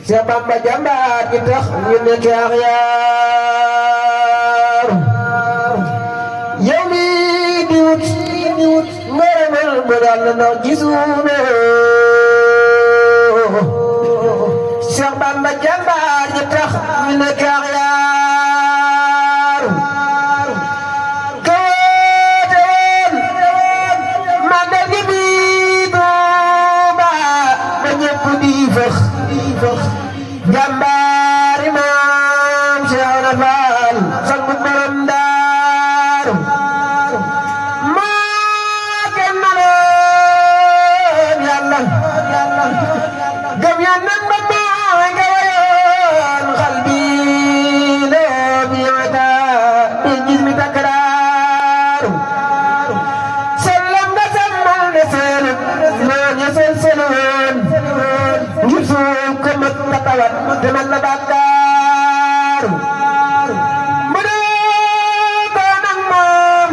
Seex Bamba jàmbaar gi tax ñu nekk axyaar yow lii di wut ngërëmal bu dal na gisuune Seex Bamba jàmbaar gi tax ñu nekk axyaar kawoote woon màggal gi bii Tuuba ba ñépp di fëx jàmbaari maam Cheikh Ibra Fall sangu borom Daaru moo kenn na leen Yàlla gëm Yàlla ba mooy nga wayoon xal bi loo bi yata bi gis mi takraaru sellam nga semmal ne seenut moo ñe seen seenoon ngir suuf ko mat tatawat demal la bàkkaar mu dee ko nag moom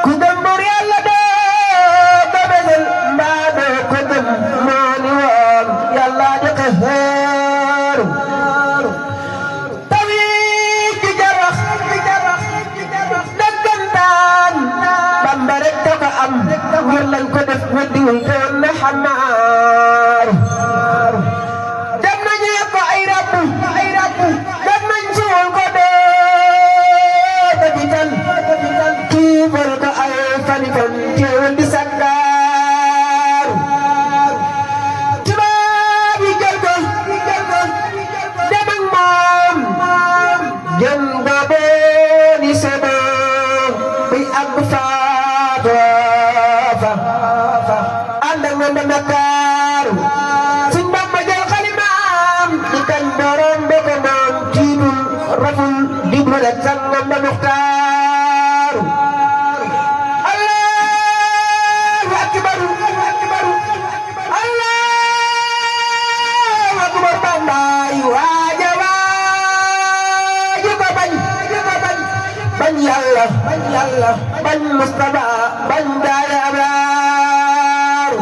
ku gëm bur Yàlla doo ko besel mbaa doo ko gëm moo ni woon Yàlla di xeer tawi ci jarax dëggantaan Bamba rek ka ko am ngir lañ ko def weddiwul te woon na xamaar dem nañu ko ay rabbu dem nañ suul ko dee ko jital kiifal ko ay fanifan teewul di sakkaaru tubaab yi jël ko dem ak moom jëm nga boo di seboo buy àgg faatu fa ànd ak nga Ndakaaru Sëñ Bamba jël xalimaam di kañ borom be ko moom tiitul raful diglu rek sangam ba Muxtaaru Allahu akbar Allahu akbar Bambaay waaja ko bañ Yàlla bañ Mustafa bañ daaya abraaru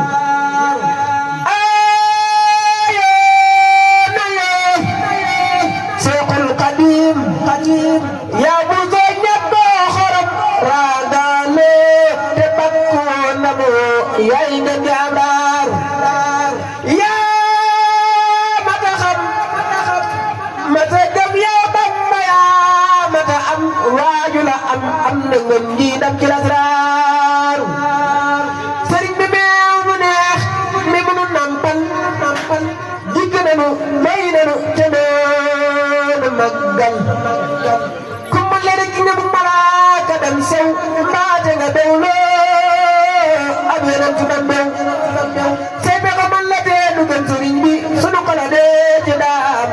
Seexul Xadiim yaa bu soo ñeppoo xorom raagaale te bakkoo na moo yaay nga di abraaru yaa mata xam mata dem yaa Bamba yaa mata am waaju la am na ngeen ji dam ci lasraaru sëriñ bi meew mu neex mi munu nampal jigg nanu may nanu te noonu maggal kumba leri ki nga bu malaaka dem sew mbaate nga bew loo ab yeneen ci dem bew sey be ko man la tee dugal sëriñ bi sunu ko la dee ci daam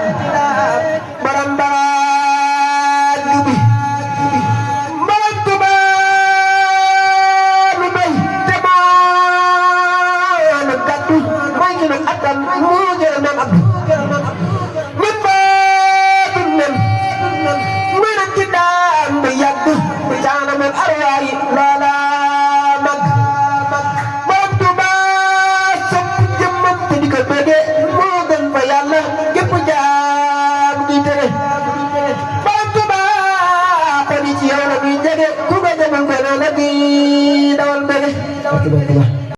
baram baraag bi mbaram Tuubaa lu bay te moonu gàddu mooy ki nu attan moo jël nam abdu